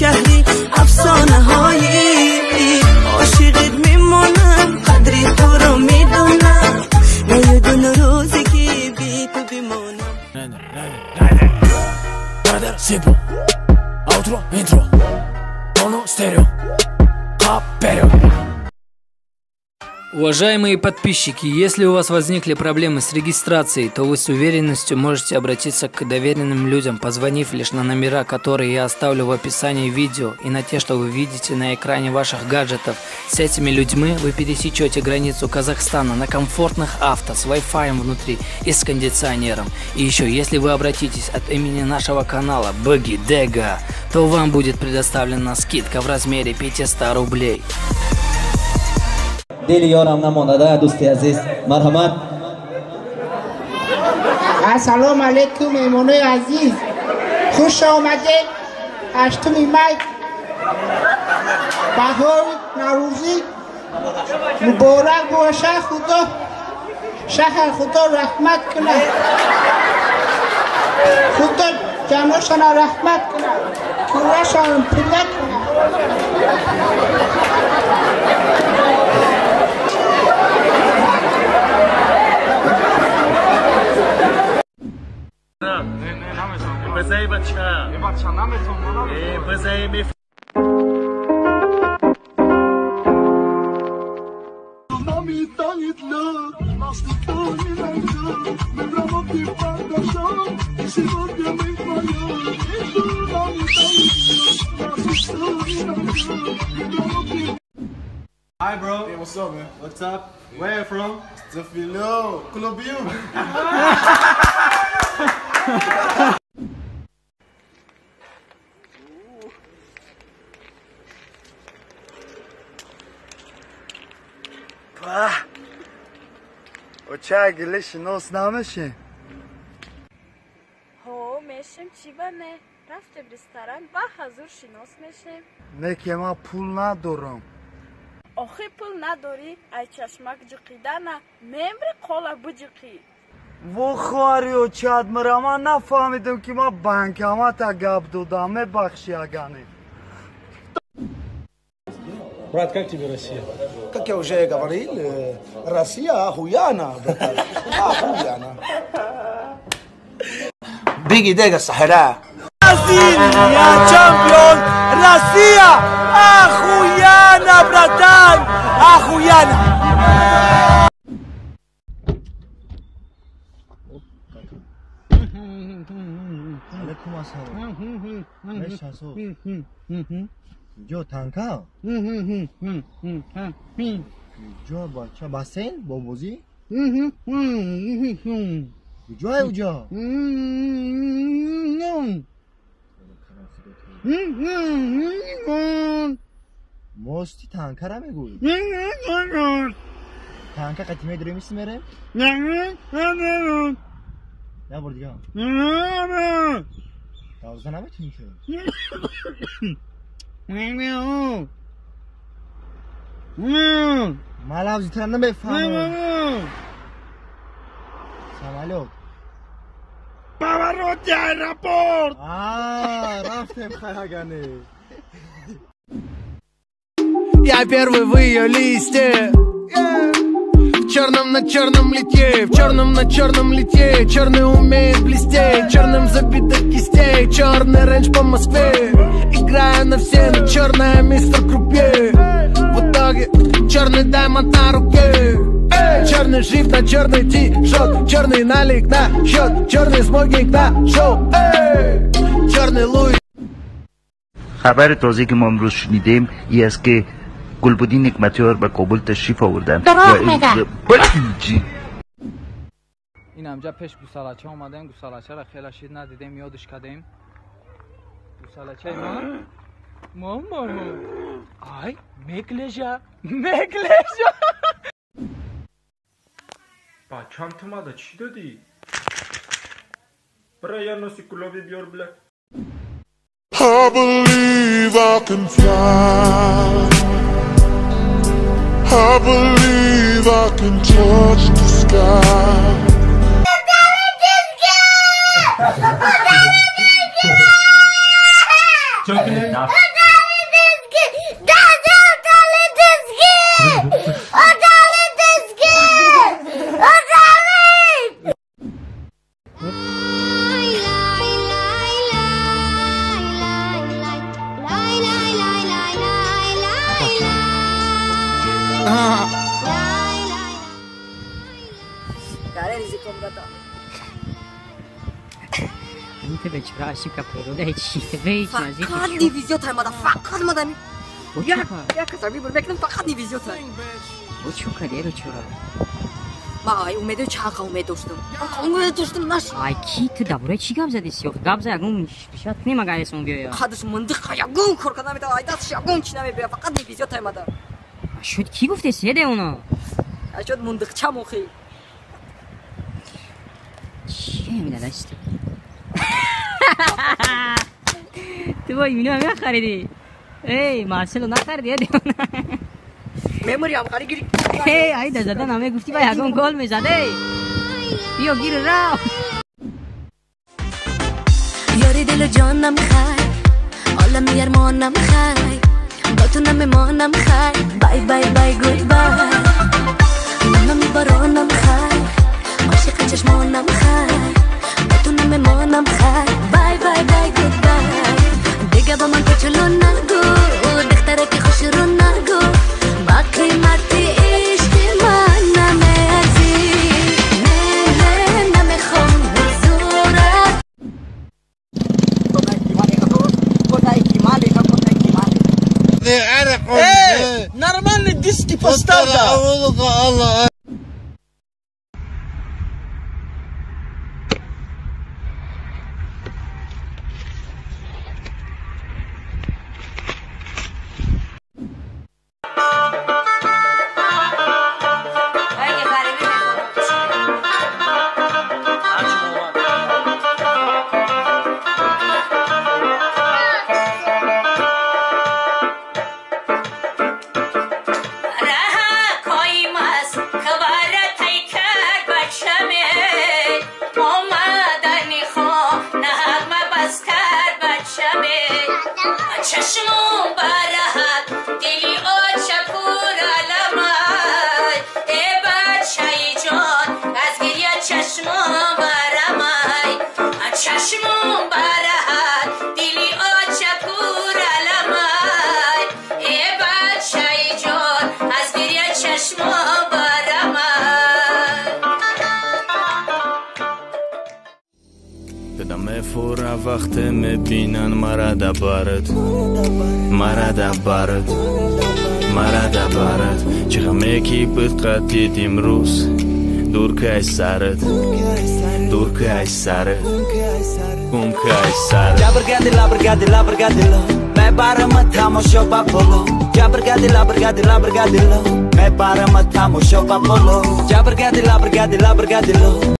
шаҳри афсонаҳои. Ошиқит мемонам, қадри туро медонам, наёдун рӯзе ки би ту бимонам. Brother, simple. Outro, intro. Mono, stereo. Apereo. Уважаемые подписчики, если у вас возникли проблемы с регистрацией, то вы с уверенностью можете обратиться к доверенным людям, позвонив лишь на номера, которые я оставлю в описании видео, и на те, что вы видите на экране ваших гаджетов. С этими людьми вы пересечете границу Казахстана на комфортных авто с Wi-Fi внутри и с кондиционером. И еще, если вы обратитесь от имени нашего канала Быги Дега, то вам будет предоставлена скидка в размере 500 рублей. Дили ёрам намонада, дӯсти азиз, марҳамат. Ассалому алайкум, меҳмонои азиз, хуш омадед. 8 май, баҳори наврӯзӣ муборак бошад. Худо шаҳр, Худо раҳмат кунад, Худо ҷаношона раҳмат кунад, кӯрашон пилла кунад. بزنی بچه بچه نمیتونم بزنی. Hi bro. Hey, what's up, man? What's up? Yeah. Where you from? Stefilo, Colombia. Оча гиле шинос намеши? Ҳо, мешем, чӣ ба не? Рафтем ресторан, ба ҳазур шинос мешем. Не, ки ман пул надорам. Охи, пул надорӣ, ай чашмак ҷиқидана мемри, қола биҷиқӣ. Во, хоҳари очат мира, ман нафаҳмидам, ки ман банкомата гап додам, мебахши агане. Брат, как тебе Россия? Как я уже говорил, Россия охуяна, братан. Охуяна. Бигги Дега Сахара. Бразилия чемпион, Россия охуяна, братан, охуяна. Алейкум ассалом. Мешасо. Ҷо танка? Ҷо бача бассейн бо бозӣ? Куҷое уҷо? Мости танкара мегӯй? Танка қати медурем, иси мерем? Я бор дига. 12 наметунӣ ки? Ман лавзитара намефаҳмам. Самолёт. Паваротти аэропорт. Рафтем, хаягане. Я первый в ее листе. В черном на черном лите, в черном на черном лите. Черный умеет блестеть, черным забито кистей. Черный рейндж по Москве. Играю на все, на черное, мистер Крупье. В итоге черный даймонд на руке. Черный жив на черный ти-шот, черный налик на счет, черный смокинг на шоу. Черный Луи. خبر تازه که ما امروز شنیدیم ای است که گلبدین حکمتیار به کابل تشریف آوردن. دروغ میگه. Ин ҳамҷа пеш гусалача омадем, гусалачаро хеле шид надидем, ёдш кардем. Гусалачаи ман, мама, ай меклежа, меклежа. Бачам, ту мада чӣ додӣ? Бира, я носи кулоби биёр, бля. I believe I can fly. I believe I can touch the sky. Ты бечора ошибка природа чӣ веч наздик. Фақат невезёт ай мада, фақат мада. Як каса выбор мекунам, фақат невезёт ай. Бо чӯ кардӣ, бечора? Ма ай умедои чақа умед доштам. Умед доштам наш. Ай ки ту дар бораи чӣ гап задӣ? Сиёх гап за, ягон шат нем агар эсмон биёя. Қадаш мандиқа ягон кор карда наметавонад, ай дасташ ягон чӣ намебиёя, фақат невезёт ай мада. Шуд кӣ гуфтеси еде оно? Ай шуд мундиқчам охи. Чӣ медадашти ту? Ту бо ино нахаридӣ? Эй, Марсело нахаридӣ еде оно? Мемори ҳам хари гири. Эй, ай да задан ҳаме гуфтӣ ба ягон гол мезад, эй. Биё гир рав. Ёри дилу ҷонам хай, олами армонам хай, бо ту намемонам хай, bye bye bye goodbye. Манами боронам хай, ошиқи чашмонам хай, бо ту намемонам хай, bye bye bye goodbye. Дига ба ман кӯчулу нагӯ, духтараки хушрӯ нагӯ, ба қимати ишқи ман намеарзӣ. Не, не, намехоҳам ҳузурат. Нормальный диски поставь. چشمم برهد دلی آچه پور علمای، ای بچه جان از گریه چشمم برمای، چشمم برهد دلی آچه پور علمای، ای بچه جان از گریه چشمم برمای. دلم فورا وقت میبینن مرا دبارد، مرا دبارد، مرا دبارد. چه غمه کی بود قطید امروز، دور که ای سرد، دور که ای سرد، گم که ای سرد. جبر گردی لبر گردی لو، میبرم تماشا با پلو. جبر گردی لبر گردی لبر گردی لو، میبرم تماشا با پلو. جبر گردی لبر گردی لبر گردی لو.